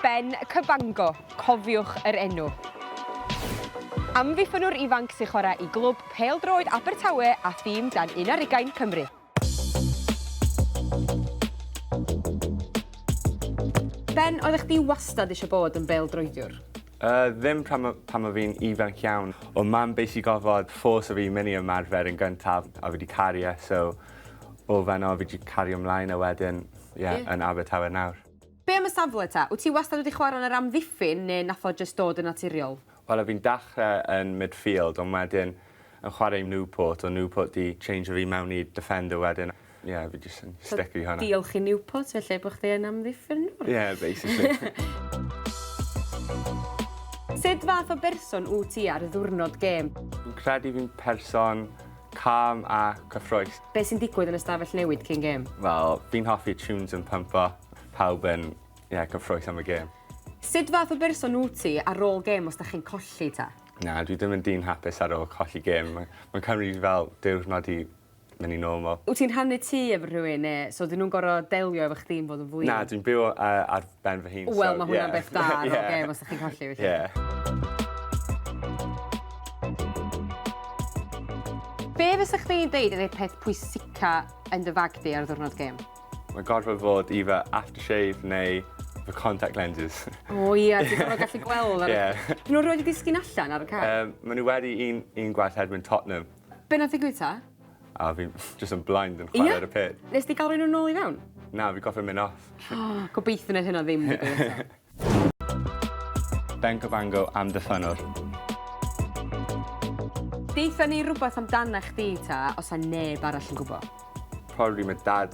Ben Cabango, cofiwch yr enw. Amddiffynnwr ifanc sy'n chwarae i glwb pêl-droed Abertawe a thîm dan un ar ugain Cymru. Ben, oeddech chdi wastad eisiau bod yn bêl-droediwr? Ddim pan o- pan o' fi'n ifanc iawn. O'dd mam basically gorfod fforso fi i myn' i ymarfer yn gyntaf a fi 'di caru e so o fanno fi 'di cario mlaen a wedyn ie... Ie. ...yn Abertawe nawr. Be am y safle ta? Wt ti wastad wedi chwarae yn yr amddiffyn neu nath o jyst dod yn naturiol? Wel o' fi'n dachre yn midfield ond wedyn yn chwarae i Newport o' Newport 'di changeo fi mewn i defender wedyn. Ie fi jyst yn sticio i hwnna. So diolch i Newport felly bo' chdi yn amddiffynwr? Ie basically. Sut fath o berson wt ti ar ddiwrnod gêm? Fi'n credu fi'n person calm a cyffrous. Be' sy'n digwydd yn y stafell newid cyn gêm? Wel fi'n hoffi tunes yn pympo, pawb yn ie cyffrous am y gêm. Sut fath o berson wt ti ar ôl gêm os 'dach chi'n colli ta? Na dwi ddim yn dyn hapus ar ôl colli gêm. Mae mae'n cymryd fi fel diwrnod i mynd i normal. Wt ti'n rhannu tŷ efo rhywun ne' so 'dyn nw'n gor'o' delio efo chdi'n bod yn flin? Na dwi'n byw yy ar ben fy hun so ie. Wel ma' hwnna'n beth da ar ôl gêm os 'dach chi'n colli felly. Ie. Be' fysa chdi'n deud ydi'r peth pwysica yn dy fag di ar ddiwrnod gêm? Mae gorfod fod either aftershave neu fy contact lenses. O ia ti'n gorfod gallu gweld ar y... Ie. 'Dyn n'w rioed 'di disgyn allan ar y cae? Yym ma' n'w wedi un un gwaith erbyn Tottenham. Be' nath ddigwydd ta? A fi jyst yn blind yn chware ar y pit. Nes di ga'l roi n'w nôl i fewn? Na fi gorffod myn' off. Gobeithio neith hynna ddim digwydd eto. Ben Cabango amddiffynnwr. Deutha ni rwbath amdana chdi ta os 'a neb arall yn gwbo. Probably my dad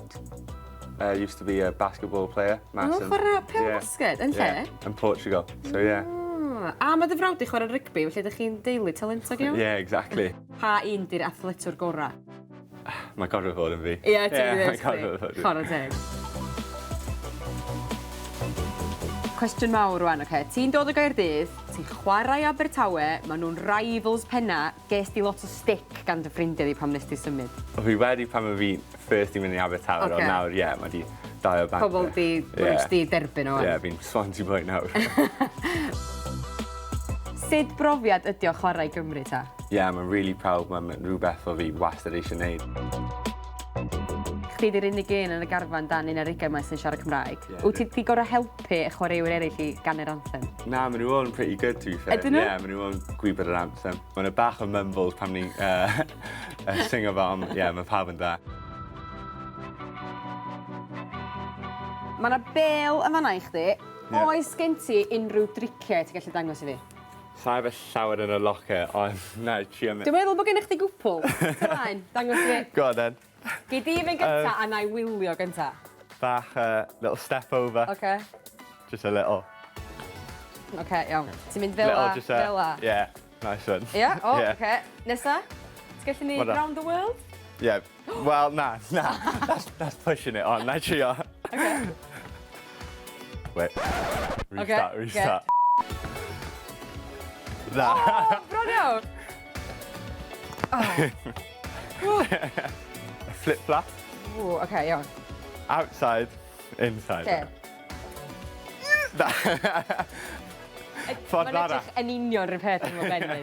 used to be a basketball player. Oedd o'n chwarae pêl basged? Yn lle? Yn Portugal, so yeah. A mae dy frawd di chwarae rygbi, felly ydych chi'n deulu talentog iawn? Yeah, exactly. Pa un di'r athletwr gorau? Mae gorfod fod yn fi. Ie, ti'n mynd i ddweud chdi. Chwarae teg. Cwestiwn mawr rwan, oce. Ti'n dod o Gaerdydd, ti'n chwarae Abertawe, maen nhw'n rivals penna, Ges di lot o stick gan dy ffrindiau di pam nes di symud? O fi wedi pan o fi first i mynd i Abertawe okay. ond nawr ie yeah, mae di dau o bant. Pobl di, yeah. nhw di derbyn o. Ie, yeah, fi'n Swansea boy nawr. Sut brofiad ydi o chwarae i Gymru ta? Ie, yeah, mae'n really proud, mae'n rhywbeth o fi wastad eisiau gwneud. Chdi di'r unig un yn y garfan dan un ar ugain 'ma sy'n siarad Cymraeg. Yeah. Wyt ti 'di gor'o' helpu y chwaraewyr eraill i ganu'r anthem? Na, maen nhw all yn pretty good to be fair. Ydyn nhw? Yeah, maen nhw all yn gwybod yr anthem. Maen nhw bach o mumbles pan ni'n singo fo, ond yeah, mae pawb yn dda. Mae 'na bêl yn fan'na i chdi. Yeah. Oes gen ti unrhyw driciau ti'n gallu dangos i fi? Sa i efo llawer yn y locker, ond na i trio Dwi'n meddwl bod gennych chdi gwpl. Ymlaen, dangos i fi. Go on then. Gei di fynd gynta a na i wylio gynta. Bach little step over. Oce. Just a little. Oce, iawn. Ti'n mynd fel 'a, fel 'a? Yeah, nice one. Ia? O, oce. Nesa? Ti'n gallu neud round the world? Yeah. Wel, na, na. That's pushing it on. Na i trio. Oce. Wait. Restart, restart. Na. O, bron iawn. Oh. Flip flap. Ww, oce, iawn. Outside, inside. Oce. Na. Ffordd Mae'n arall. edrych yn union rhywun peth yn fy ben i.